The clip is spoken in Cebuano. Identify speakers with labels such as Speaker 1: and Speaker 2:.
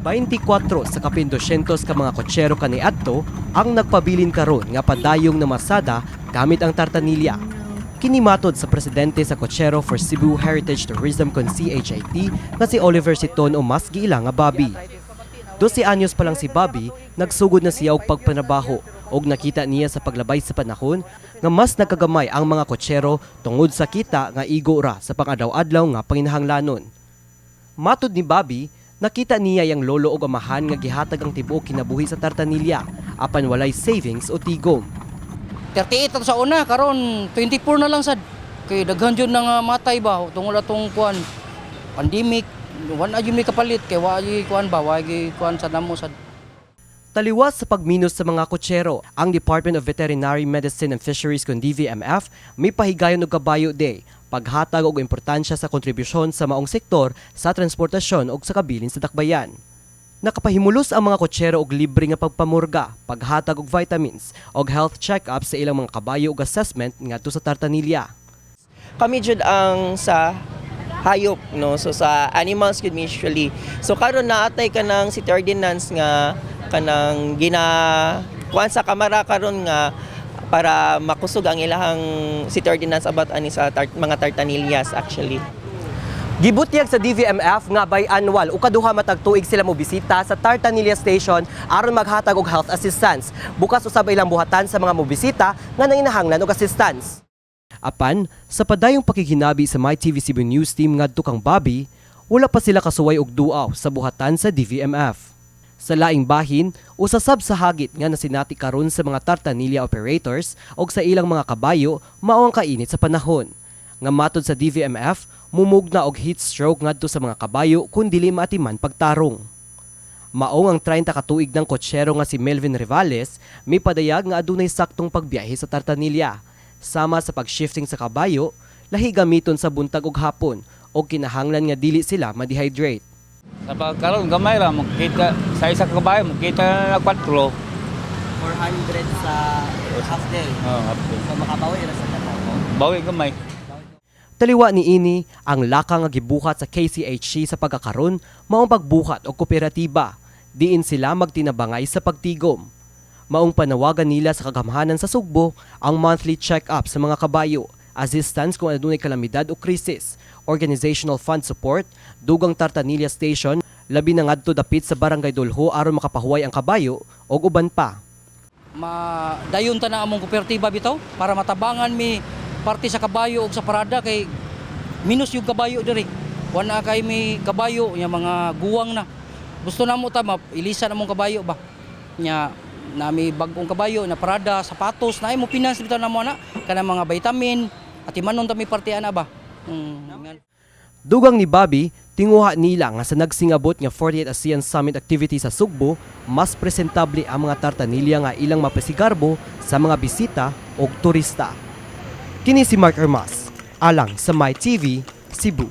Speaker 1: 24 sa kapin 200 ka mga kotsero kaniadto ang nagpabilin karon nga padayong namasada gamit ang tartanilya. Kini matod sa presidente sa Kotsero for Cebu Heritage Tourism kon CHAT nga si Oliver Siton o mas giila nga Bobby. 12 anyos pa lang si Bobby, nagsugod na siya og pagpanabaho og nakita niya sa paglabay sa panahon nga mas nagkagamay ang mga kotsero tungod sa kita nga igo ra sa pang-adlaw-adlaw nga panginahanglanon. Matod ni Bobby, nakita niya yang lolo og amahan nga gihatag ang tibuok kinabuhi sa tartanilya apan walay savings o tigom.
Speaker 2: 38 ato sa una, karon 24 na lang sad. Kay daghan jud na nga matay ba tungod atong kuan pandemic, wala jud may kapalit kay wa jud kuan ba, wa jud kuan sa namo sad.
Speaker 1: Taliwas sa pagminus sa mga kutsero, ang Department of Veterinary Medicine and Fisheries kon DVMF may pahigayon og Kabayo Day, paghatag og importansya sa kontribusyon sa maong sektor sa transportasyon ug sa kabilin sa dakbayan. Nakapahimulos ang mga kutsero og libre nga pagpamurga, paghatag og vitamins og health check-up sa ilang mga kabayo ug assessment ngadto sa tartanilya.
Speaker 3: Kami jud ang sa hayop, no? So sa animals gud usually. So karon naatay kanang city ordinance nga kanang gina kuan sa kamara karon nga para makusog ang ilahang city ordinance about ani sa mga tartanillas actually.
Speaker 1: Gibutyag sa DVMF nga biannual o kaduha matag tuig sila mobisita sa Tartanilla Station aron maghatag og health assistance. Bukas usab ilang buhatan sa mga mobisita nga nanginahanglan og assistance. Apan, sa padayong pakighinabi sa MyTV Cebu News Team ngadto kang Bobby, wala pa sila kasuway og duaw sa buhatan sa DVMF. Sa laing bahin, usasab sa hagit nga nasinati karon sa mga tartanilla operators og sa ilang mga kabayo mao ang kainit sa panahon. Nga matod sa DVMF, mumugna og heat stroke ngadto sa mga kabayo kung dili maatiman pagtarong. Maong ang 30 ka tuig ng kotsero nga si Melvin Rivales may padayag nga adunay saktong pagbiyahe sa Tartanilla. Sama sa pag-shifting sa kabayo, lahi gamiton sa buntag ug hapon og kinahanglan nga dili sila ma-dehydrate.
Speaker 4: Sa pagkaroon, gamay ra, makita, sa isa ka kabayo, makita na 4.
Speaker 1: 400 sa half day.
Speaker 4: Oh, half day.
Speaker 1: So makabawi ra sa katao.
Speaker 4: Bawi gamay.
Speaker 1: Taliwa ni ini ang laka nga gibuhat sa KCHC sa pagkakaron maong pagbuhat og kooperatiba. Diin sila magtinabangay sa pagtigom. Maong panawagan nila sa kagamhanan sa Sugbo ang monthly check-up sa mga kabayo, assistance kung adunay kalamidad o krisis, organizational fund support, dugang Tartanilla Station, labi na ngadto dapit sa Barangay Dolho aron makapahuway ang kabayo ug uban pa.
Speaker 2: Madayon ta na among kooperatiba bitaw para matabangan mi parte sa kabayo ug sa parada kay minus yung kabayo diri. Wala kay may kabayo nya mga guwang na. Gusto namo ta ilisan among kabayo ba. Nya nami bag-ong kabayo na parada, sapatos, na mo finance bitaw namo na kanang mga vitamin, atimanon ta mi parte ana ba.
Speaker 1: Dugang ni Bobby, tinguha nila nga sa nagsingabot nga 48 ASEAN Summit activity sa Sugbo, mas presentable ang mga tartanilya nga ilang mapasigarbo sa mga bisita o turista. Kini si Mark Hermas, alang sa MyTV, Cebu.